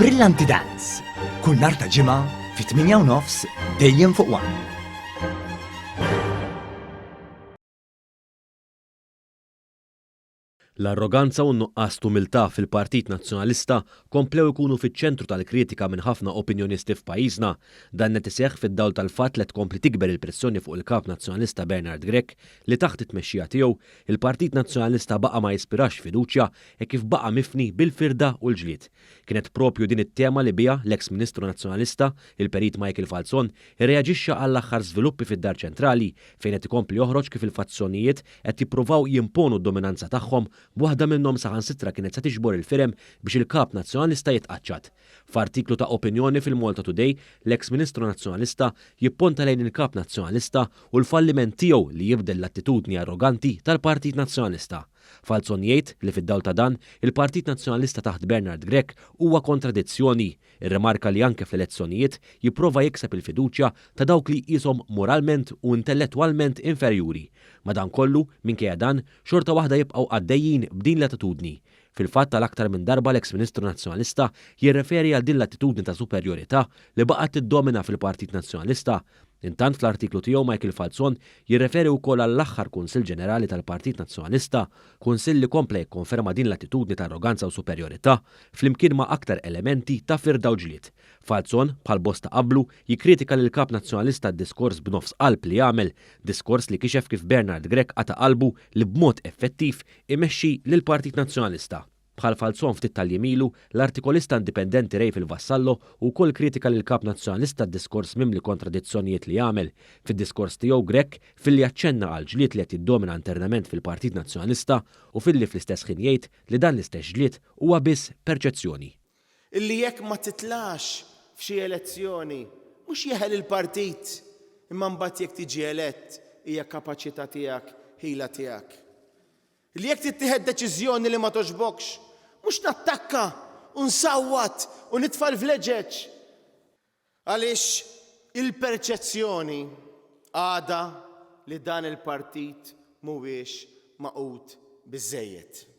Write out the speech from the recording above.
Brillanti Dance, kull nhar ta' Ġimgħa fit-8 u nofs dejjem fuq One. L-arroganza u n-nuqqas t'umiltà fil-Partit Nazzjonalista komplew ikunu fiċ-ċentru tal-kritika minn ħafna opinjonisti f'pajjiżna. Dan qed iseħħ fid-dawl tal-fatt li qed tkompli tikber il-pressjoni fuq il-Kap Nazzjonalista Bernard Grech li taħt it-tmexxija tiegħu, il-Partit Nazzjonalista baqa' ma jispirax fiduċja hekk kif baqa' mifni bil-firda u l-ġlied. Kienet proprju din it-tema li biha l-eks Ministru Nazzjonalista, il-Perit Michael Falzon, irreaġixxa għall-aħħar żviluppi fid-Dar Ċentrali fejn qed ikompli joħroġ kif il-fazzjonijiet qed jippruvaw jimponu d-dominanza tagħhom b'waħda minnhom saħansitra kienet se tiġbor il-firem biex il-Kap Nazzjonalista jitqaċċat. F'artiklu ta' opinjoni fil-Malta Today, l-eks Ministru Nazzjonalista jipponta lejn il-Kap Nazzjonalista u l-falliment tiegħu li jibdel l-attitudni arroganti tal-Partit Nazzjonalista. Falzon jgħid li fid-dawl ta' dan, il-Partit Nazzjonalista taħt Bernard Grech huwa kontradizzjoni. Irrimarka li anke fl-elezzjonijiet jipprova jikseb il-fiduċja ta' dawk li jqishom moralment u intellettwalment inferjuri. Madankollu, minkejja dan, xorta waħda jibqgħu għaddejjin b'din l-attitudni. Fil-fatt għal aktar minn darba l-eks Ministru Nazzjonalista jirreferi għal din l-attitudni ta' superjorità li baqgħet tiddomina fil-Partit Nazzjonalista. Intant fl-artiklu tiegħu Michael Falzon jirreferi wkoll għall-aħħar Kunsill Ġenerali tal-Partit Nazzjonalista, kunsill li kompla jikkonferma din l-attitudni ta' arroganza u superjorità, flimkien ma' aktar elementi ta' firda u ġlied. Falzon, bħal bosta qablu, jikkritika lill-Kap Nazzjonalista għad-diskors b'nofs qalb li għamel, diskors li kixef kif Bernard Grech qata' qalbu li b'mod effettiv imexxi lill-Partit Nazzjonalista. Bħal Falzon ftit tal-jiem ilu, l-artikolista indipendenti Rayfil Vassallo wkoll kritika lill-Kap Nazzjonalista għad-diskors mimli kontradizzjonijiet li għamel. Fid-diskors tiegħu Grech, filli aċċenna għall-ġlied li qed jiddomina internament fil-Partit Nazzjonalista u filli fl-istess ħin jgħid li dan l-istess ġlied huwa biss perċezzjoni. Illi jekk ma titlax f'xi elezzjoni, mhux jeħel il-partit, imma mbagħad jekk tiġi elett hija kapaċità tiegħek, ħila tiegħek. Li jekk tittieħed deċiżjoni li ma togħġbokx, mhux nattakka u nsawwat u nitfa' l-vleġeġ. Għaliex il-perċezzjoni għadha li dan il-partit mhuwiex magħqud biżżejjed.